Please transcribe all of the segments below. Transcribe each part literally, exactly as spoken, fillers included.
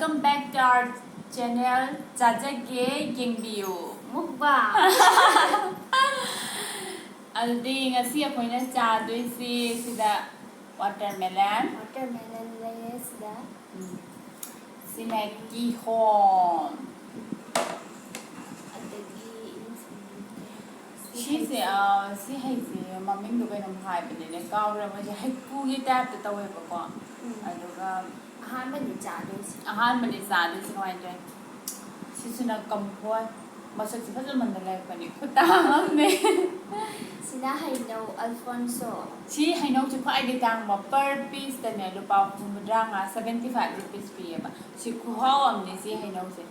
Welcome back to our channel. ꯆꯥꯖꯒꯦ, ꯌꯦꯡꯕꯤꯌꯨ꯫ Mukbang. ꯑꯗꯨꯗꯤ ꯉꯁꯤ ꯑꯩꯈꯣꯏꯅ ꯆꯥꯗꯣꯏꯁꯤ ꯁꯤꯗ watermelon. Watermelon ꯂꯩꯔꯦ ꯁꯤꯗ꯫ ꯎꯝ꯫ ꯁꯤꯅ ꯀꯤꯍꯣꯝ꯫ ꯑꯗꯒꯤ ꯁꯤꯁꯦ, ꯑ, ꯁꯤ ꯍꯩꯁꯦ ꯃꯃꯤꯡꯗꯣ ꯀꯩꯅꯣꯝ ꯍꯥꯏꯕꯅꯤꯅꯦ, ꯀꯥꯎꯔꯦ꯫ ꯃꯣꯏꯁꯦ ꯍꯩꯀ꯭ꯔꯨꯒꯤ type ꯇ ꯇꯧꯋꯦꯕꯀꯣ꯫ ꯎꯝ꯫ ꯑꯗꯨꯒ ꯑꯍꯥꯟꯕꯅꯤ ꯆꯥꯗꯣꯏꯁꯦ꯫ ꯑꯍꯥꯟꯕꯅꯤ ꯆꯥꯗꯣꯏꯁꯦ꯫ ꯀꯃꯥꯏꯅ ꯇꯧꯋꯤ? ꯁꯤꯁꯤꯅ ꯀꯝꯐꯣꯏ꯫ ꯃꯁꯛꯁꯦ ꯐꯖꯃꯟꯗ ꯂꯩꯔꯛꯄꯅꯤ꯫ ꯈꯨꯇꯥꯡ ꯑꯃꯅꯦ꯫ ꯁꯤꯅ ꯍꯩꯅꯧ ꯑꯜꯐꯣꯟꯁꯣ꯫ ꯁꯤ ꯍꯩꯅꯧꯁꯦ ꯈ꯭ꯋꯥꯏꯗꯒꯤ ꯇꯥꯡꯕ꯫ Per piece ꯇꯅꯦ ꯂꯨꯄꯥ ꯍꯨꯝꯐꯨꯇꯔꯥꯃꯉꯥ, seventy five rupees ꯄꯤꯌꯦꯕ꯫ ꯁꯤ ꯈꯨꯍꯥꯎ ꯑꯃꯅꯦ ꯁꯤ ꯍꯩꯅꯧꯁꯦ꯫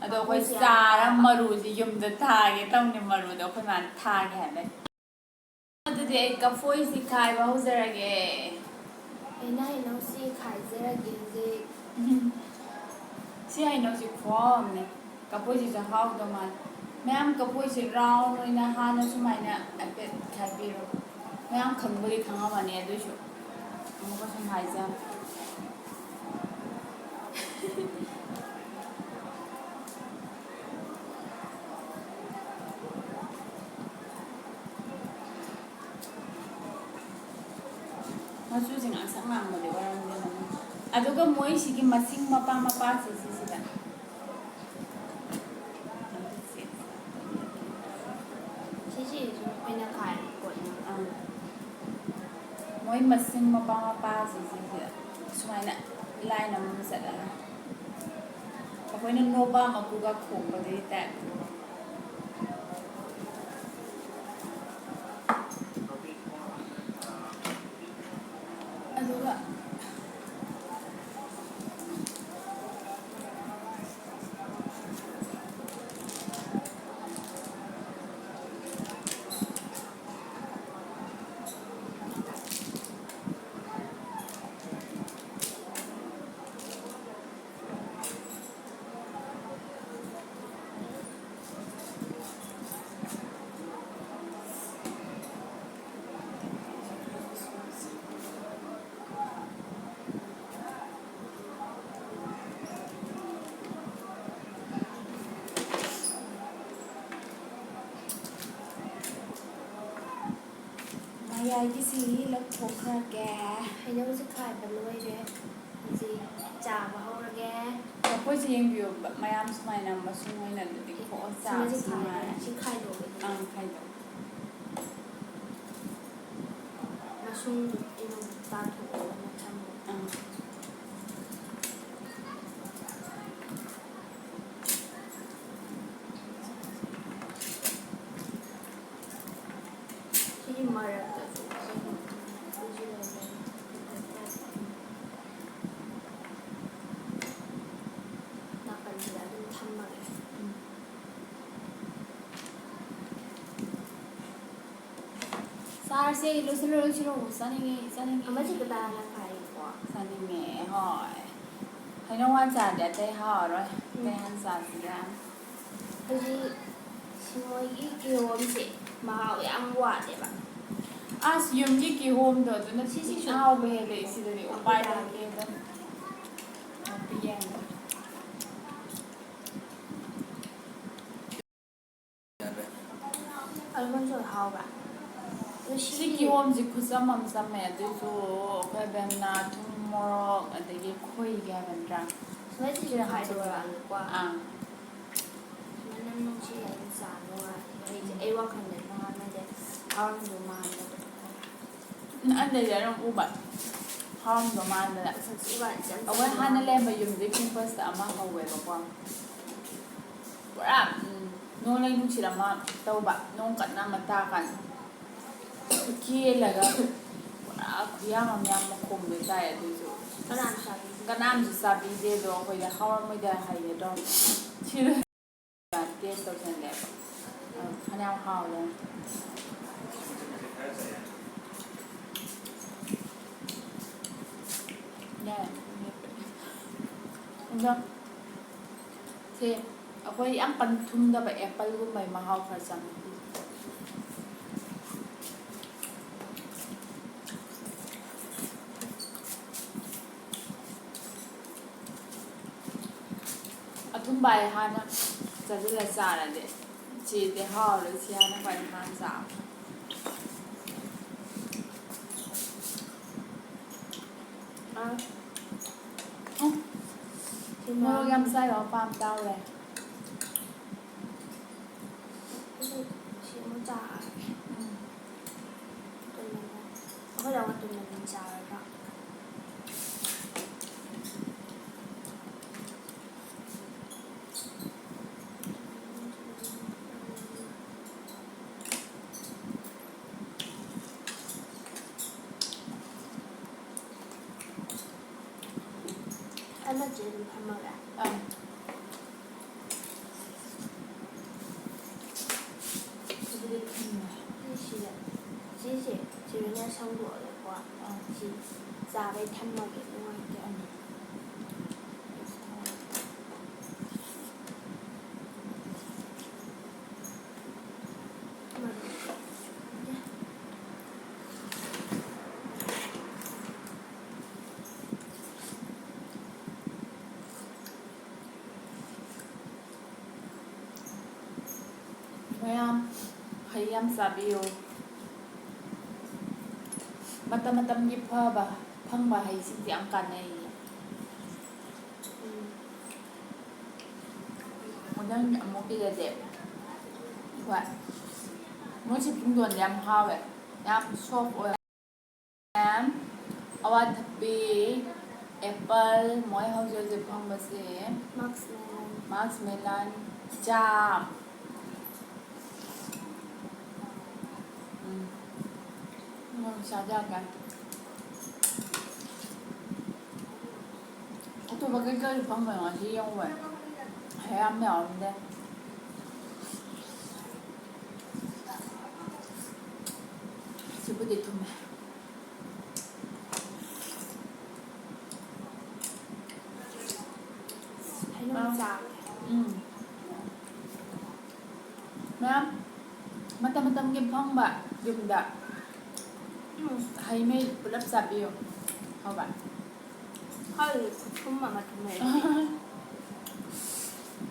ꯑꯗꯣ ꯑꯩꯈꯣꯏ ꯃꯀꯨꯁꯦ ꯌꯥꯝ ꯆꯥꯔ ꯄꯥꯝꯕ꯫ ꯃꯔꯨꯁꯦ ꯌꯨꯝꯗ ꯊꯥꯒꯦ ꯇꯧꯅꯤ꯫ ꯃꯔꯨꯗꯣ ꯑꯩꯈꯣꯏ ꯃꯥꯅ ꯊꯥꯒꯦ ꯍꯥꯏꯕꯅꯤ꯫ ꯑꯗꯨꯗꯤ ꯑꯩ ꯀꯐꯣꯏꯁꯤ ꯈꯥꯏꯕ ꯍꯧꯖꯔꯒꯦ꯫ ꯑꯩꯅ ꯍꯩꯅꯧꯁꯤ ꯈꯥꯏꯖꯔꯒꯦ ꯍꯧꯖꯤꯛ꯫ ꯎꯝ꯫ ꯁꯤ ꯍꯩꯅꯧꯁꯤ ꯈꯨꯍꯥꯎ ꯑꯃꯅꯦ꯫ ꯀꯐꯣꯏꯁꯤꯁꯨ ꯍꯥꯎꯗꯧ ꯃꯥꯜꯂꯦ꯫ ꯃꯌꯥꯝ ꯀꯐꯣꯏꯁꯦ round ꯑꯣꯏꯅ ꯍꯥꯟꯅ ꯁꯨꯃꯥꯏꯅ ꯍꯥꯏꯐꯦꯠ ꯈꯥꯏꯕꯤꯔꯣ꯫ ꯃꯌꯥꯝ ꯈꯪꯕꯨꯗꯤ ꯈꯪꯉꯝꯃꯅꯤ, ꯑꯗꯨꯏꯁꯨ ꯑꯃꯨꯛꯀ ꯁꯨꯝ ꯍꯥꯏꯖꯕ꯫ ꯃꯆꯨꯁꯦ ꯉꯥꯡꯁꯪ ꯉꯥꯡꯕꯗꯤ ꯑꯣꯏꯔꯝꯗꯦ ꯃꯃꯤꯡ꯫ ꯑꯗꯨꯒ ꯃꯣꯏꯁꯤꯒꯤ ꯃꯁꯤꯡ ꯃꯄꯥ ꯃꯄꯥꯁꯦ ꯁꯤꯁꯤꯗ꯫ ꯁꯤꯁꯤꯁꯨ ꯑꯩꯈꯣꯏꯅ ꯈꯥꯏꯕ ꯄꯣꯠꯅꯤ꯫ ꯑꯪ꯫ ꯃꯣꯏ ꯃꯁꯤꯡ ꯃꯄꯥ ꯃꯄꯥꯁꯤꯡꯁꯤꯗ ꯁꯨꯃꯥꯏꯅ line ꯑꯃ ꯆꯠꯂꯒ ꯑꯩꯈꯣꯏꯅ ꯅꯣꯕꯥ ꯃꯀꯨꯒ ꯈꯣꯛꯄꯗꯨꯒꯤ type꯫ ꯑꯗꯨꯒ ꯃꯌꯥꯏꯒꯤꯁꯤ ꯂꯧꯊꯣꯛꯈ꯭ꯔꯒꯦ꯫ ꯍꯩꯅꯧꯁꯦ ꯈꯥꯏꯕ ꯂꯣꯏꯔꯦ꯫ ꯍꯧꯖꯤꯛ ꯆꯥꯕ ꯍꯧꯔꯒꯦ꯫ ꯂꯐꯣꯏꯁꯦ ꯌꯦꯡꯕꯤꯌꯣꯕ, ꯃꯌꯥꯝ ꯁꯨꯃꯥꯏꯅ ꯃꯁꯨꯡ ꯑꯣꯏꯅ ꯑꯗꯨꯗꯤ ꯈꯣꯛꯑ ꯁꯤꯃꯁꯦ ꯆꯥꯕꯁꯨ ꯈꯥꯏꯔꯦ꯫ ꯅꯨꯡꯉꯥꯏ꯫ ꯁꯤ ꯈꯥꯏꯗꯣꯛꯑꯒꯦ꯫ ꯑꯪ, ꯈꯥꯏꯗꯣꯛ꯫ ꯃꯁꯨꯡꯗꯨ ꯇꯥꯊꯣꯛꯑꯒ ꯊꯝꯃꯣ꯫ ꯑꯪ꯫ ꯁꯤꯒꯤ ꯃꯔꯛꯇꯁꯨ ꯑꯩꯈꯣꯏꯒꯤ ꯎꯁꯤ ꯂꯩꯔꯦ꯫ ꯅꯥꯀꯟꯁꯤꯗ ꯑꯗꯨꯝ ꯊꯝꯃꯒꯦ꯫ ꯎꯝ꯫ ꯆꯥꯔꯁꯦ, ꯂꯣꯏꯁꯤꯜꯂꯣ, ꯂꯣꯏꯁꯤꯜꯂꯣ꯫ ꯆꯥꯅꯤꯡꯉꯦ, ꯆꯥꯅꯤꯡꯉꯦ꯫ ꯑꯃꯁꯤ ꯀꯗꯥꯏꯅ ꯈꯥꯏꯔꯤꯀꯣ? ꯆꯥꯅꯤꯡꯉꯦ, ꯍꯣꯏ꯫ ꯍꯩꯅꯧ ꯍꯥꯟ ꯆꯥꯔꯗꯤ ꯑꯇꯩ ꯍꯥꯎꯔꯔꯣꯏ꯫ ꯎꯝ꯫ ꯑꯇꯩ ꯍꯥꯟ ꯆꯥꯁꯤꯔꯥ? ꯍꯧꯖꯤꯛ ꯁꯤ ꯃꯣꯏꯒꯤ ꯀꯤꯍꯣꯝꯁꯦ ꯃꯍꯥꯎ ꯌꯥꯝ ꯋꯥꯠꯂꯦꯕ꯫ ꯑꯁ, ꯌꯨꯝꯒꯤ ꯀꯤꯍꯣꯝꯗꯣ ꯑꯗꯨꯅ ꯁꯤꯁꯤꯁꯨ ꯊꯤꯅ ꯍꯥꯎꯕ ꯍꯦꯜꯂꯦ꯫ ꯁꯤꯗꯗꯤ ꯎꯄꯥꯏ ꯂꯩꯇꯦ ꯑꯗꯨꯝ꯫ ꯌꯦꯡꯉꯣ꯫ ꯑꯜꯃꯣꯟꯁꯨ ꯍꯥꯎꯕ꯭ꯔꯥ? ꯑꯗꯨ ꯁꯤ ꯁꯤꯒꯤ ꯀꯤꯍꯣꯝꯁꯤ ꯈꯨꯆꯝ ꯑꯃ ꯆꯝꯃꯦ, ꯑꯗꯨꯏꯁꯨ ꯑꯩꯈꯣꯏ ꯑꯕꯦꯝꯅ ꯊꯨꯝ, ꯃꯣꯔꯣꯛ, ꯑꯗꯒꯤ ꯈꯣꯏꯍꯤꯒ ꯍꯥꯏꯕ ꯅꯠꯇ꯭ꯔꯥ? ꯁꯨꯃꯥꯏꯅ ꯁꯤꯁꯨ ꯁꯤꯅ ꯍꯥꯞꯆꯤꯜꯂꯣ꯫ ꯈꯥꯏꯗꯣꯔꯛꯑꯒꯦꯀꯣ꯫ ꯑꯥ꯫ ꯃꯅꯝ ꯅꯨꯡꯁꯤꯔꯗꯤ ꯆꯥ ꯅꯨꯡꯉꯥꯏ꯫ ꯑꯩꯁꯦ, ꯎꯝ꯫ ꯑꯩ ꯋꯥꯈꯜꯗ ꯅꯍꯥꯟꯅꯗꯤ ꯍꯥꯎꯔꯝꯗꯧ ꯃꯥꯟꯕꯗꯣ꯫ ꯎꯝ, ꯑꯗꯩꯗꯤ ꯑꯗꯨꯝ ꯎꯕ ꯍꯥꯎꯔꯝꯗꯧ ꯃꯥꯟꯗꯅ꯫ ꯃꯁꯛꯁꯨ ꯎꯕ ꯏꯆꯝ ꯑꯩꯈꯣꯏ ꯆꯝꯕ ꯍꯥꯟꯅ ꯃꯥꯟꯕ꯫ ꯂꯩꯔꯝꯕ ꯌꯨꯝꯗꯨꯒꯤ campus ꯇ ꯑꯃ ꯍꯧꯋꯦꯕꯀꯣ꯫ ꯄꯨꯔꯥ, ꯎꯝ, ꯅꯣꯡꯂꯩ ꯅꯨꯡꯁꯤꯠ ꯑꯃ ꯇꯧꯕ, ꯅꯣꯡ ꯀꯟꯅ ꯑꯃ ꯇꯥꯀꯥꯟꯗ ꯀꯦꯜꯂꯒ ꯄꯨꯔꯥ ꯈꯨꯌꯥꯝ ꯑꯃ ꯌꯥꯝ ꯃꯈꯣꯡꯗꯣ ꯇꯥꯏ꯫ ꯑꯗꯨꯏꯁꯨ ꯀꯅꯥꯝ ꯆꯥꯕꯤꯗꯦ꯫ ꯀꯅꯥꯝꯁꯨ ꯆꯥꯕꯤꯗꯦ꯫ ꯑꯗꯣ ꯑꯩꯈꯣꯏꯗ ꯍꯥꯎꯔꯝꯃꯣꯏꯗ ꯍꯥꯏꯒꯗ꯭ꯔꯣ꯫ ꯁꯤꯗ taste ꯇꯧꯁꯜꯂꯦꯕ꯫ ꯑ, ꯐꯅꯌꯥꯝ ꯍꯥꯎꯔꯦ꯫ ꯌꯥꯔꯦ꯫ ꯑꯗꯣ ꯁꯦ, ꯑꯩꯈꯣꯏ ꯌꯥꯝ ꯀꯟꯅ ꯊꯨꯝꯗꯕ apple ꯒꯨꯝꯕꯩ ꯃꯍꯥꯎ ꯈꯔ ꯆꯪꯉꯦ꯫ ꯑꯊꯨꯝꯕ ꯑꯩ ꯍꯥꯟꯅ ꯆꯥꯁꯤꯜꯂ ꯆꯥꯔꯗꯤ ꯁꯤꯗꯤ ꯍꯥꯎꯔꯣꯏ, ꯁꯤ ꯍꯥꯟꯅ ꯈ꯭ꯋꯥꯏ ꯍꯥꯟꯅ ꯆꯥꯕ꯫ ꯁꯤ ꯃꯣꯔꯣꯛ ꯌꯥꯝ ꯆꯥꯏꯕ ꯄꯥꯝ ꯇꯥꯎꯔꯦ꯫ ꯑꯩꯁꯨ ꯁꯤ ꯑꯃꯨꯛ ꯆꯥꯔꯒꯦ꯫ ꯎꯝ꯫ ꯇꯨꯝꯃꯒꯦ꯫ ꯑꯩꯈꯣꯏ ꯂꯧꯕ ꯇꯨꯝꯃꯒꯦ ꯆꯥꯔꯒ꯫ ꯑꯃꯁꯦ ꯑꯗꯨꯝ ꯊꯝꯃꯒꯦ꯫ ꯑꯪ꯫ ꯑꯗꯨꯗꯤ ꯊꯝꯃꯦ꯫ ꯁꯤꯁꯤꯗ, ꯁꯤꯁꯦ ꯁꯤꯗꯅ ꯁꯪꯗꯣꯛꯑꯒꯀꯣ꯫ ꯑꯪ꯫ ꯁꯤ ꯆꯥꯕꯩ ꯊꯝꯃꯒꯦ, ꯅꯨꯡꯉꯥꯏꯇꯦ꯫ ꯑꯪ꯫ ꯃꯌꯥꯝ ꯍꯩ ꯌꯥꯝ ꯆꯥꯕꯤꯌꯨ꯫ ꯃꯇꯝ ꯃꯇꯝꯒꯤ ꯐꯕ ꯐꯪꯕ ꯍꯩꯁꯤꯡꯁꯦ ꯌꯥꯝ ꯀꯥꯟꯅꯩꯌꯦ꯫ ꯎꯝ꯫ ꯃꯊꯪ ꯑꯃꯨꯛ ꯄꯤꯔꯗꯤ꯫ ꯍꯣꯏ꯫ ꯃꯣꯏꯁꯤ ꯄꯨꯡꯗꯣꯟꯗꯤ ꯌꯥꯝ ꯍꯥꯎꯋꯦ꯫ ꯌꯥꯝ soft ꯑꯣꯏ꯫ ꯃꯌꯥꯝ ꯑꯋꯥꯊꯕꯤ, apple, ꯃꯣꯏ ꯍꯧꯖꯤꯛ ꯍꯧꯖꯤꯛ ꯐꯪꯕꯁꯦ꯫ Musk melon꯫ Musk melon, jam. Um. ꯃꯣꯔꯣꯛ ꯆꯥꯖꯒꯦ꯫ ꯑꯇꯣꯞꯄ ꯀꯩ ꯀꯔꯤ ꯐꯪꯕꯅꯣ ꯉꯁꯤ ꯌꯦꯡꯉꯨꯕ꯫ ꯍꯩ ꯌꯥꯝ ꯌꯥꯎꯔꯝꯗꯦ꯫ ꯁꯤꯕꯨꯗꯤ ꯊꯨꯝꯃꯦ꯫ ꯍꯩꯅꯧ ꯑꯥ꯫ ꯆꯥꯒꯦ꯫ ꯎꯝ꯫ ꯃꯌꯥꯝ ꯃꯇꯝ ꯃꯇꯝꯒꯤ ꯐꯪꯕ ꯌꯨꯝꯗ ꯎꯝ꯫ ꯍꯩ ꯃꯍꯤ ꯄꯨꯂꯞ ꯆꯥꯕꯤꯌꯨ꯫ ꯍꯥꯎꯕ? ꯍꯥꯎꯋꯦ, ꯈꯨꯊꯨꯝ ꯑꯃ ꯊꯨꯝꯃꯦ ꯑꯩꯗꯤ꯫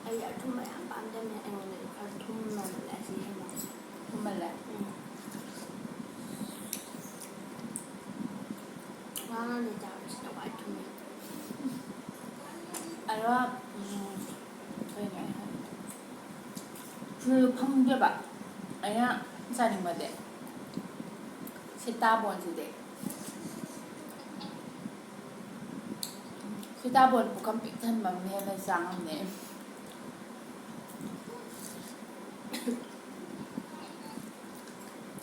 ꯑꯩ ꯑꯊꯨꯝꯕ ꯌꯥꯝ ꯄꯥꯝꯖꯕꯅꯦ, ꯑꯩꯉꯣꯟꯗꯗꯤ ꯈꯔ ꯊꯨꯝꯃꯦ ꯑꯁꯤ ꯍꯦꯟꯅ꯫ ꯊꯨꯝꯃꯜꯂꯦ? ꯎꯝ꯫ ꯉꯔꯥꯡꯗꯤ ꯆꯥꯕꯁꯤꯗ ꯋꯥ ꯎꯝ, ꯀꯩꯅꯣ ꯑꯩ ꯍꯥꯏ-, ꯐꯨꯜ ꯐꯪꯗꯦꯕ ꯑꯩꯅ ꯆꯥꯅꯤꯡꯕꯗꯤ꯫ ꯁꯤꯇꯥꯕꯣꯟꯁꯤꯗꯤ, ꯁꯤꯇꯥꯕꯣꯟ ꯄꯨꯈꯝ ꯄꯤꯛ ꯊꯟꯕ ꯑꯃ ꯍꯦꯟꯅ ꯆꯥ ꯉꯝꯅꯦ꯫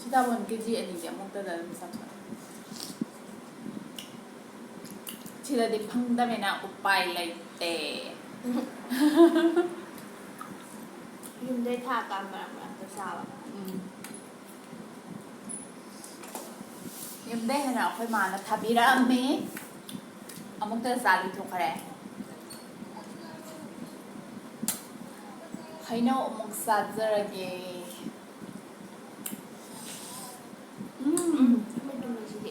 ꯁꯤꯇꯥꯕꯣꯟ ꯀꯦ ꯖꯤ ꯑꯅꯤꯗꯤ ꯑꯃꯨꯛꯇꯗ ꯑꯗꯨꯝ ꯆꯥꯊꯣꯛꯑꯦ꯫ ꯁꯤꯗꯗꯤ ꯐꯪꯗꯕꯅꯤꯅ ꯎꯄꯥꯏ ꯂꯩꯇꯦ꯫ ꯌꯨꯝꯗꯩ ꯊꯥꯔꯀꯥꯟ ꯃꯔꯛ ꯃꯔꯛꯇ ꯆꯥꯕ꯫ ꯎꯝ꯫ ꯌꯨꯝꯗꯩ ꯍꯦꯟꯅ ꯑꯩꯈꯣꯏ ꯃꯥꯅ ꯊꯥꯕꯤꯔꯛꯑꯝꯃꯤ꯫ ꯑꯃꯨꯛꯇ ꯆꯥ ꯂꯣꯏꯊꯣꯛꯈ꯭ꯔꯦ꯫ ꯍꯩꯅꯧ ꯑꯃꯨꯛ ꯆꯥꯖꯔꯒꯦ꯫ ꯎꯝ꯫ ꯃꯣꯏ ꯇꯨꯝꯕꯁꯤꯗꯤ꯫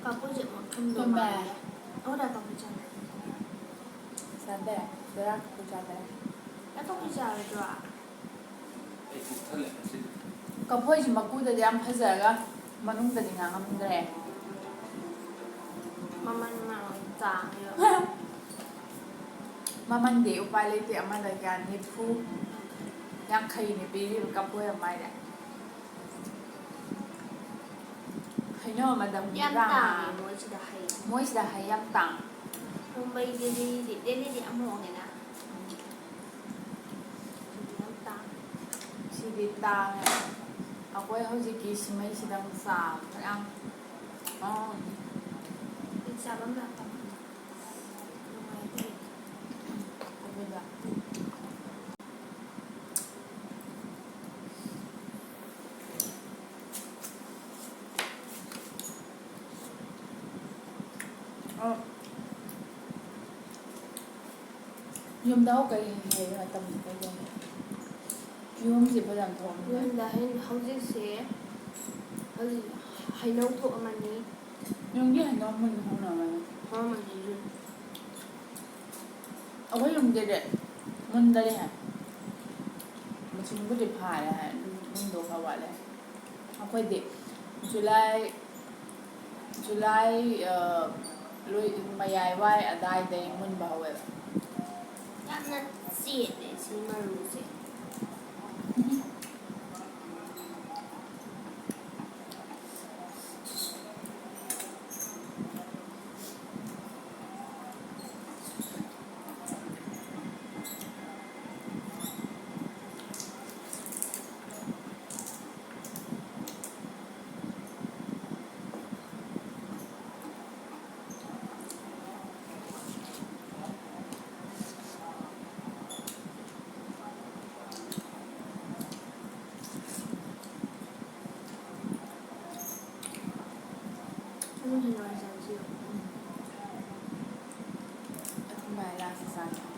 ꯀꯥꯡꯕꯨꯁꯦ ꯑꯃꯨꯛ ꯊꯨꯝꯗꯧ ꯊꯨꯝꯃꯦ꯫ ꯃꯥꯜꯂꯦ꯫ ꯑꯩꯈꯣꯏ ꯗꯥ ꯀꯥꯡꯕꯨ ꯆꯥꯅꯩ꯫ ꯆꯥꯗꯦ꯫ ꯕꯣꯔꯥ ꯀꯥꯡꯕꯨ ꯆꯥꯗꯦ꯫ ꯗꯥ ꯀꯥꯡꯕꯨ ꯆꯥꯔꯣꯏꯗ꯭ꯔꯣ? ꯑꯩ ꯄꯨꯛ ꯊꯜꯂꯦ ꯉꯁꯤꯗꯤ꯫ ꯀꯐꯣꯏꯁꯤ ꯃꯀꯨꯗꯗꯤ ꯌꯥꯝ ꯐꯖꯔꯒ ꯃꯅꯨꯡꯗꯗꯤ ꯉꯥꯡꯉꯝꯗ꯭ꯔꯦ꯫ ꯃꯃꯜ ꯃꯔꯣꯜ ꯇꯥꯡꯉꯤꯕ꯫ ꯃꯃꯟꯗꯤ ꯎꯄꯥꯏ ꯂꯩꯇꯦ, ꯑꯃꯗ ꯀꯌꯥ? ꯅꯤꯐꯨ, ꯌꯥꯡꯈꯩꯅꯤ ꯄꯤꯔꯤꯕ ꯀꯐꯣꯏ ꯑꯃ ꯍꯥꯏꯔꯦ꯫ ꯍꯩꯅꯧ ꯑꯃꯗ ꯌꯥꯝ ꯍꯨꯝꯗ꯭ꯔꯥ꯫ ꯇꯥꯡꯉꯦ ꯃꯣꯏꯁꯤꯗ ꯍꯩ꯫ ꯃꯣꯏꯁꯤꯗ ꯍꯩ ꯌꯥꯝ ꯇꯥꯡ꯫ ꯃꯨꯝꯕꯩ ꯗꯦꯜꯂꯤꯗꯤ, ꯗꯦꯜꯂꯤꯗꯤ ꯌꯥꯝ ꯍꯣꯡꯉꯦꯅ꯫ ꯁꯤꯗꯤ ꯌꯥꯝ ꯇꯥꯡꯉꯦ꯫ ꯁꯤꯗꯤ ꯇꯥꯡꯉꯦ꯫ ꯑꯩꯈꯣꯏ ꯍꯧꯖꯤꯛꯀꯤ ꯁꯤꯃꯩꯁꯤꯗꯪ ꯆꯥꯕꯗ ꯌꯥꯝ ꯉꯥꯎꯔꯅꯤ꯫ ꯑꯩ ꯆꯥꯕꯝ ꯂꯥꯛꯄꯝ ꯈꯪꯗꯦ꯫ ꯅꯨꯡꯉꯥꯏꯇꯦ꯫ ꯑꯗꯨꯗ꯫ ꯑꯣ꯫ ꯌꯨꯝꯗ ꯍꯧ ꯀꯩ ꯍꯩ ꯃꯇꯝꯗ ꯀꯩ ꯀꯩ ꯍꯩ? ꯀꯤꯍꯣꯝꯁꯦ ꯐꯖꯅ ꯊꯣꯛꯑꯝꯃꯦ꯫ ꯌꯨꯝꯗ ꯍꯩ-, ꯍꯧꯖꯤꯛꯁꯦ, ꯍꯧꯖꯤꯛ ꯍꯩꯅꯧ ꯊꯣꯛꯑꯝꯃꯅꯤ꯫ ꯌꯨꯝꯒꯤ ꯍꯩꯅꯧ ꯃꯨꯟ ꯍꯧꯅꯕꯅꯦ꯫ ꯍꯧꯔꯝꯃꯅꯤ ꯌꯨꯝ꯫ ꯑꯩꯈꯣꯏ ꯌꯨꯝꯗꯗꯤ ꯃꯨꯟꯗꯔꯤ ꯍꯥꯏ꯫ ꯃꯁꯤꯡꯕꯨꯗꯤ ꯐꯥꯔꯦ ꯍꯥꯏ, ꯑꯗꯨ ꯃꯨꯟꯗꯧ ꯈꯔ ꯋꯥꯠꯂꯦ꯫ ꯑꯩꯈꯣꯏꯗꯤ ꯖꯨꯂꯥꯏ, ꯖꯨꯂꯥꯏ, ꯑ, ꯂꯣꯏ-, ꯃꯌꯥꯏ ꯋꯥꯏ ꯑꯗꯥꯏꯗꯩ ꯃꯨꯟꯕ ꯍꯧꯋꯦꯕ꯫ ꯌꯥꯝꯅ ꯆꯦꯠꯂꯦ ꯁꯤ ꯃꯔꯨꯁꯦ꯫ ꯑꯗꯨꯝ ꯍꯩꯅꯧ ꯑꯆꯥꯔꯁꯨ ꯌꯥꯎꯕ꯫ ꯑꯊꯨꯝꯕ ꯍꯩ ꯔꯥꯁꯦ ꯆꯥꯅꯤꯡꯉꯦ꯫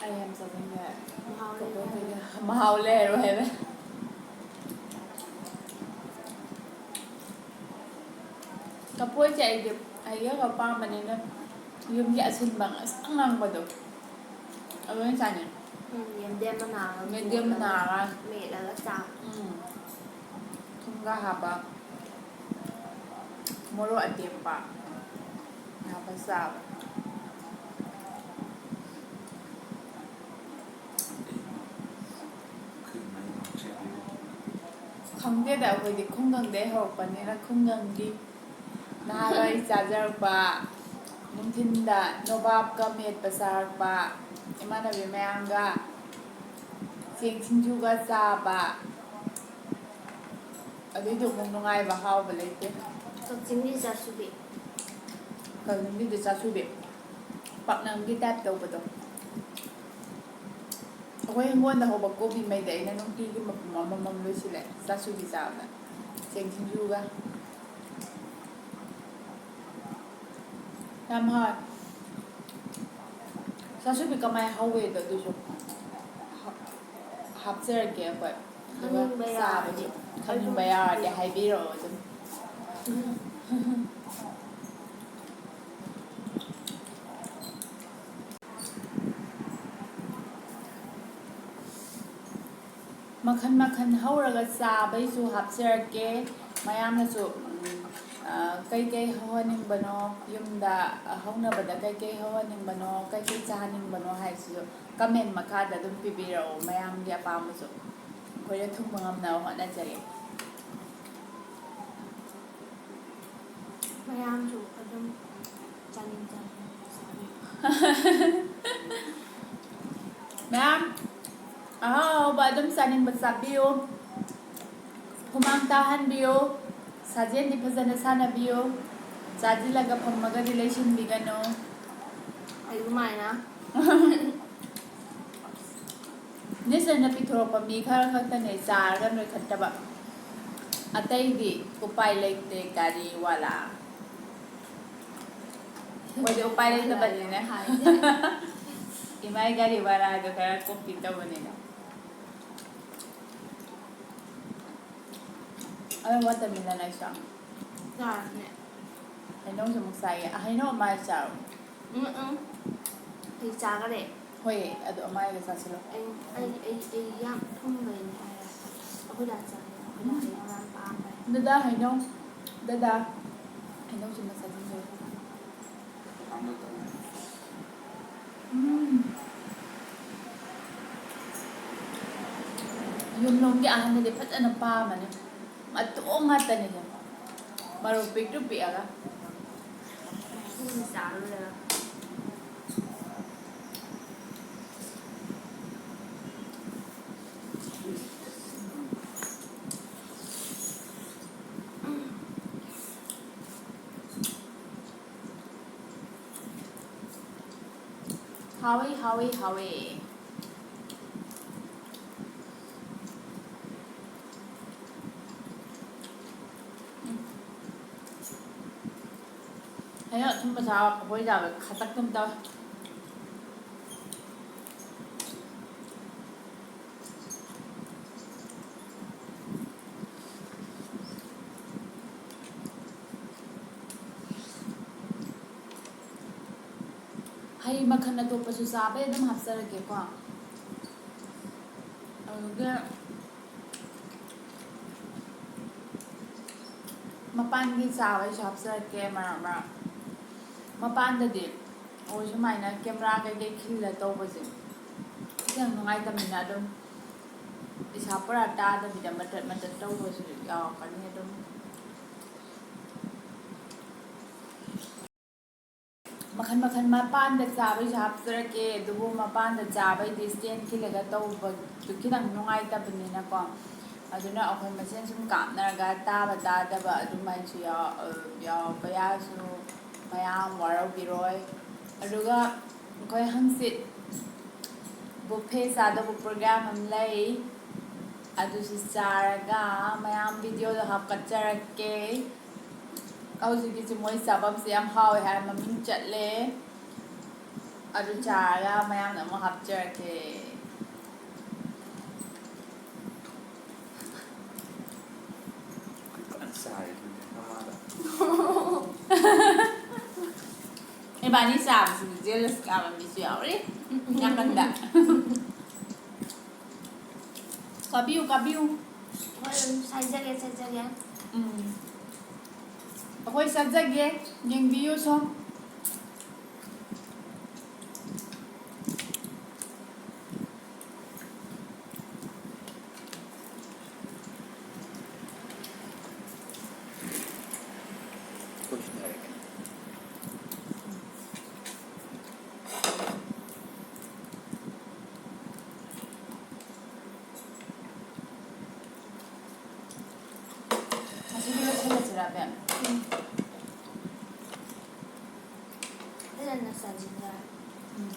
ꯑꯩ ꯌꯥꯝ ꯆꯥꯅꯤꯡꯉꯦ꯫ ꯃꯍꯥꯎ ꯂꯩꯔꯣꯏ ꯍꯥꯏꯕ꯫ ꯃꯍꯥꯎ ꯂꯩꯔꯣꯏ ꯍꯥꯏꯕ꯫ ꯀꯐꯣꯏꯁꯦ ꯑꯩꯗꯤ ꯍꯩꯒ ꯄꯥꯝꯕꯅꯤꯅ ꯌꯨꯝꯒꯤ ꯑꯁꯤꯟꯕ ꯉꯥꯛꯁꯪ ꯉꯥꯡꯕꯗꯣ ꯑꯗꯨ ꯑꯣꯏꯅ ꯆꯥꯅꯤꯡꯉꯦ꯫ ꯎꯝ, ꯌꯦꯟꯗꯦꯝ ꯃꯅꯥꯒ ꯌꯦꯟꯗꯦꯝ ꯃꯅꯥꯒ꯫ ꯃꯦꯠꯂꯒ ꯆꯥꯕ꯫ ꯎꯝ꯫ ꯊꯨꯝꯒ ꯍꯥꯞꯄ꯫ ꯃꯣꯔꯣꯛ ꯑꯇꯦꯛꯄ ꯍꯥꯞꯄ ꯆꯥꯕ꯫ ꯈꯪꯗꯦꯗ, ꯑꯩꯈꯣꯏꯗꯤ ꯈꯨꯡꯒꯪꯗꯩ ꯍꯧꯔꯛꯄꯅꯤꯅ ꯈꯨꯡꯒꯪꯒꯤ ꯅꯍꯥꯟꯋꯥꯏ ꯆꯥꯖꯔꯛꯄ, ꯅꯨꯡꯊꯤꯟꯗ ꯅꯣꯕꯥꯞꯀ ꯃꯦꯠꯄ ꯆꯥꯔꯛꯄ, ꯏꯃꯥꯟꯅꯕꯤ ꯃꯌꯥꯝꯒ ꯆꯦꯡ ꯁꯤꯡꯖꯨꯒ ꯆꯥꯕ, ꯑꯗꯨꯏꯗꯨꯃꯨꯛ ꯅꯨꯡꯉꯥꯏꯕ ꯍꯥꯎꯕ ꯂꯩꯇꯦ꯫ ꯀꯛꯆꯤꯡꯒꯤ ꯆꯥꯁꯨꯕꯤ꯫ ꯀꯛꯆꯤꯡꯒꯤꯗꯤ ꯆꯥꯁꯨꯕꯤ꯫ ꯄꯥꯛꯅꯝꯒꯤ type ꯇꯧꯕꯗꯣ꯫ ꯑꯩꯈꯣꯏ ꯍꯤꯡꯒꯣꯜꯗ ꯍꯧꯕ ꯀꯣꯕꯤꯉꯩꯗꯤ ꯑꯩꯅ ꯅꯨꯡꯇꯤꯒꯤ ꯃꯄꯨꯝ ꯑꯃꯃꯝ ꯂꯣꯏꯁꯤꯜꯂꯦ ꯆꯥꯁꯨꯕꯤ ꯆꯥꯕꯗ꯫ ꯆꯦꯡ ꯁꯤꯡꯖꯨꯒ꯫ ꯌꯥꯝ ꯍꯥꯎꯋꯦ꯫ ꯆꯥꯁꯨꯕꯤ ꯀꯃꯥꯏꯅ ꯍꯧꯋꯦꯗꯣ ꯑꯗꯨꯁꯨ ꯍꯥꯞ-, ꯍꯥꯞꯆꯔꯛꯀꯦ ꯑꯩꯈꯣꯏ꯫ ꯑꯗꯨꯒ ꯈꯪꯅꯤꯡꯕ ꯆꯥꯕꯗꯤ ꯌꯥꯎꯔꯗꯤ ꯈꯪꯅꯤꯡꯕ ꯑꯗꯨꯝ ꯌꯥꯎꯔꯗꯤ ꯍꯥꯏꯕꯤꯔꯛꯑꯣ ꯑꯗꯨꯝ꯫ ꯃꯈꯜ ꯃꯈꯜ ꯍꯧꯔꯒ ꯆꯥꯕꯩꯁꯨ ꯍꯥꯞꯆꯔꯛꯀꯦ꯫ ꯃꯌꯥꯝꯅꯁꯨ, ꯎꯝ, ꯑ, ꯀꯩꯀꯩ ꯍꯧꯍꯟꯅꯤꯡꯕꯅꯣ, ꯌꯨꯝꯗ, ꯑ, ꯍꯧꯅꯕꯗ ꯀꯩꯀꯩ ꯍꯧꯍꯟꯅꯤꯡꯕꯅꯣ, ꯀꯩꯀꯩ ꯆꯥꯍꯟꯅꯤꯡꯕꯅꯣ ꯍꯥꯏꯁꯤꯁꯨ comment ꯃꯈꯥꯗ ꯑꯗꯨꯝ ꯄꯤꯕꯤꯔꯛꯑꯣ, ꯃꯌꯥꯝꯒꯤ ꯑꯄꯥꯝꯕꯁꯨ ꯑꯩꯈꯣꯏꯅ ꯊꯨꯡꯕ ꯉꯝꯅꯕ ꯍꯣꯠꯅꯖꯒꯦ꯫ ꯃꯌꯥꯝꯁꯨ ꯑꯗꯨꯝ ꯆꯥꯅꯤꯡ ꯆꯥꯅꯤꯡ ꯆꯥꯕꯤꯌꯨ꯫ ꯃꯌꯥꯝ ꯑꯍꯥꯎ ꯑꯍꯥꯎꯕ ꯑꯗꯨꯝ ꯆꯥꯅꯤꯡꯕ ꯆꯥꯕꯤꯌꯨ, ꯍꯨꯃꯥꯡ ꯇꯥꯍꯟꯕꯤꯌꯨ, ꯁꯥꯖꯦꯜꯗꯤ ꯐꯖꯅ ꯁꯥꯟꯅꯕꯤꯌꯨ, ꯆꯥꯁꯤꯜꯂꯒ ꯐꯝꯃꯒꯗꯤ ꯂꯩꯁꯤꯟꯕꯤꯒꯅꯨ꯫ ꯑꯗꯨꯃꯥꯏꯅ꯫ ꯅꯦꯆꯔꯅ ꯄꯤꯊꯣꯔꯛꯄ ꯃꯤ ꯈꯔ ꯈꯛꯇꯅꯦ ꯆꯥꯔꯒ ꯅꯣꯏꯈꯠꯇꯕ, ꯑꯇꯩꯗꯤ ꯎꯄꯥꯏ ꯂꯩꯇꯦ꯫ ꯒꯥꯔꯤ ꯋꯥꯂꯥ, ꯃꯣꯏꯗꯤ ꯎꯄꯥꯏ ꯂꯩꯇꯕꯅꯤꯅ꯫ ꯏꯃꯥꯏ ꯒꯥꯔꯤ ꯋꯥꯂꯥꯗꯣ ꯈꯔ copy ꯇꯧꯕꯅꯤꯅ꯫ ꯑꯗꯣ watermelon ꯑꯩ ꯆꯥ-, ꯆꯥꯔꯅꯦ꯫ ꯍꯩꯅꯧꯁꯨ ꯑꯃꯨꯛ ꯆꯥꯏꯌꯦ꯫ ꯑ, ꯍꯩꯅꯧ ꯑꯃ ꯆꯥꯔꯣ꯫ ꯎꯝ, ꯎꯝ꯫ ꯑꯩ ꯆꯥꯈꯔꯦ꯫ ꯍꯣꯏ, ꯑꯗꯨ ꯑꯃ ꯍꯦꯛꯇ ꯆꯥꯁꯤꯜꯂꯣ꯫ ꯑꯩ, ꯑꯩ, ꯑꯩ, ꯑꯩ ꯌꯥꯝ ꯊꯨꯝꯕꯩꯅꯦ ꯍꯥꯏꯔꯦ꯫ ꯑꯩꯈꯣꯏ ꯗꯥ ꯆꯥꯅꯤ꯫ ꯑꯩꯈꯣꯏ ꯗꯥ ꯍꯩꯅꯧ ꯌꯥꯝ ꯄꯥꯝꯕꯅꯦ꯫ ꯗꯗꯥ ꯍꯩꯅꯧ, ꯗꯗꯥ ꯍꯩꯅꯧꯁꯤꯃ ꯆꯥꯁꯤꯟꯕꯤꯔꯣ꯫ ꯎꯝ꯫ ꯌꯨꯝꯂꯣꯝꯒꯤ ꯑꯍꯟꯅꯗꯤ ꯐꯖꯅ ꯄꯥꯝꯃꯅꯤ꯫ ꯃꯇꯣꯡ ꯉꯥꯛꯇꯅꯤꯗꯣ꯫ ꯃꯔꯨ ꯄꯤꯛꯇ꯭ꯔꯨ ꯄꯤꯛꯑꯒ꯫ ꯎꯝ, ꯆꯥꯔꯨꯔꯒ꯫ ꯍꯥꯎꯋꯤ, ꯍꯥꯎꯋꯤ, ꯍꯥꯎꯋꯤ꯫ ꯎꯝ꯫ ꯍꯩꯅꯧ ꯑꯊꯨꯝꯕ ꯆꯥꯕ ꯐꯕꯣꯏ ꯆꯥꯕ ꯈꯇꯛꯇꯨꯝ ꯇꯧꯋꯦ꯫ ꯍꯩ ꯃꯈꯜ ꯑꯇꯣꯞꯄꯁꯨ ꯆꯥꯕꯩ ꯑꯗꯨꯝ ꯍꯥꯞꯆꯔꯒꯦꯀꯣ꯫ ꯑꯗꯨꯒ ꯃꯄꯥꯟꯒꯤ ꯆꯥꯕꯩꯁꯨ ꯍꯥꯞꯆꯔꯛꯀꯦ ꯃꯔꯛ ꯃꯔꯛ꯫ ꯃꯄꯥꯟꯗꯗꯤ ꯑꯣ ꯁꯨꯃꯥꯏꯅ ꯀꯦꯃꯦꯔꯥ ꯀꯩꯀꯩ ꯈꯤꯜꯂ ꯇꯧꯕꯁꯦ ꯈꯤꯇꯪ ꯅꯨꯡꯉꯥꯏꯇꯕꯅꯤꯅ ꯑꯗꯨꯝ ꯏꯁꯥ ꯄꯨꯔꯥ ꯇꯥꯗꯕꯤꯗ ꯃꯇꯠ ꯃꯇꯠ ꯇꯧꯕꯁꯨ ꯌꯥꯎꯔꯛꯀꯅꯤ ꯑꯗꯨꯝ꯫ ꯃꯈꯜ ꯃꯈꯜ ꯃꯄꯥꯟꯗ ꯆꯥꯕꯩꯁꯨ ꯍꯥꯞꯆꯔꯛꯀꯦ, ꯑꯗꯨꯕꯨ ꯃꯄꯥꯟꯗ ꯆꯥꯕꯩꯗꯤ stand ꯈꯤꯜꯂꯒ ꯇꯧꯕꯗꯨ ꯈꯤꯇꯪ ꯅꯨꯡꯉꯥꯏꯇꯕꯅꯤꯅꯀꯣ, ꯑꯗꯨꯅ ꯑꯩꯈꯣꯏ ꯃꯁꯦꯟ ꯁꯨꯝ ꯀꯥꯞꯅꯔꯒ ꯇꯥꯕ ꯇꯥꯗꯕ ꯑꯗꯨꯃꯥꯏꯅꯁꯨ ꯌꯥꯎ-, ꯌꯥꯎꯔꯛꯄ ꯌꯥꯔꯁꯨ ꯃꯌꯥꯝ ꯋꯥꯔꯧꯕꯤꯔꯣꯏ꯫ ꯑꯗꯨꯒ ꯑꯩꯈꯣꯏ ꯍꯪꯆꯤꯠ buffet ꯆꯥꯗꯧꯕ program ꯑꯃ ꯂꯩ, ꯑꯗꯨꯁꯨ ꯆꯥꯔꯒ ꯃꯌꯥꯝ videoꯗ ꯍꯥꯞꯀꯠꯆꯔꯛꯀꯦ꯫ ꯍꯧꯖꯤꯛꯀꯤꯁꯤ ꯃꯣꯏ ꯆꯥꯐꯝꯁꯦ ꯌꯥꯝ ꯍꯥꯎꯋꯦ ꯍꯥꯏ ꯃꯃꯤꯡ ꯆꯠꯂꯦ꯫ ꯑꯗꯨ ꯆꯥꯔꯒ ꯃꯌꯥꯝꯗ ꯑꯃꯨꯛ ꯍꯥꯞꯆꯔꯛꯀꯦ꯫ ꯐꯖꯅ ꯆꯥꯔꯦ ꯑꯗꯨꯅꯦ ꯃꯃꯥꯗ꯫ ꯏꯕꯥꯅꯤ ꯆꯥꯕꯁꯤꯗꯤ jealous ꯀꯥꯕ ꯃꯤꯁꯨ ꯌꯥꯎꯔꯤ ꯅꯥꯀꯟꯗ꯫ ꯀꯥꯕꯤꯌꯨ, ꯀꯥꯕꯤꯌꯨ꯫ ꯍꯣꯏ, ꯑꯗꯨꯝ ꯁꯥꯏꯖꯒꯦ, ꯁꯥꯏꯖꯒꯦ꯫ ꯎꯝ꯫ ꯑꯩꯈꯣꯏ ꯆꯥꯖꯒꯦ, ꯌꯦꯡꯕꯤꯌꯨ ꯁꯨꯝ꯫ ꯉꯁꯤꯒꯤ ꯂꯣꯏꯁꯤꯜꯂꯁꯤꯔ, ꯕꯦꯝ? ꯎꯝ꯫ ꯐꯖꯅ ꯆꯥꯁꯤꯟꯈꯔꯦ꯫ ꯎꯝ꯫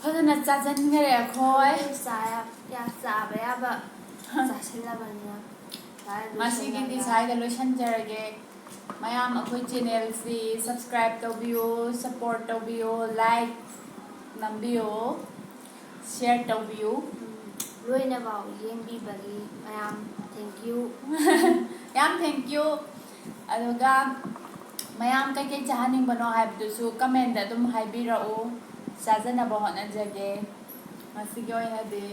ꯐꯖꯅ ꯆꯥꯁꯤꯟꯈꯔꯦ ꯑꯩꯈꯣꯏ꯫ ꯆꯥ ꯌꯥ-, ꯌꯥ-, ꯆꯥꯕ ꯌꯥꯕ ꯆꯥꯁꯤꯜꯂꯕꯅꯤꯅ꯫ ꯉꯁꯤꯒꯤꯗꯤ ꯂꯣꯏꯁꯤꯜꯂꯒ꯫ ꯁ꯭ꯋꯥꯏꯗ ꯂꯣꯏꯁꯤꯟꯖꯔꯒꯦ꯫ ꯃꯌꯥꯝ ꯑꯩꯈꯣꯏ channelꯁꯤ subscribe ꯇꯧꯕꯤꯌꯨ, support ꯇꯧꯕꯤꯌꯨ, like ꯅꯝꯕꯤꯌꯨ, share ꯇꯧꯕꯤꯌꯨ꯫ ꯎꯝ, ꯂꯣꯏꯅꯐꯥꯎ ꯌꯦꯡꯕꯤꯕꯒꯤ ꯃꯌꯥꯝ thank you꯫ ꯌꯥꯝ thank you꯫ ꯑꯗꯨꯒ ꯃꯌꯥꯝ ꯀꯩꯀꯩ ꯆꯥꯍꯟꯅꯤꯡꯕꯅꯣ ꯍꯥꯏꯕꯗꯨꯁꯨ commentꯗ ꯑꯗꯨꯝ ꯍꯥꯏꯕꯤꯔꯛꯎ, ꯆꯥꯖꯅꯕ ꯍꯣꯠꯅꯖꯒꯦ꯫ ꯉꯁꯤꯒꯤ ꯑꯣꯏꯅꯗꯤ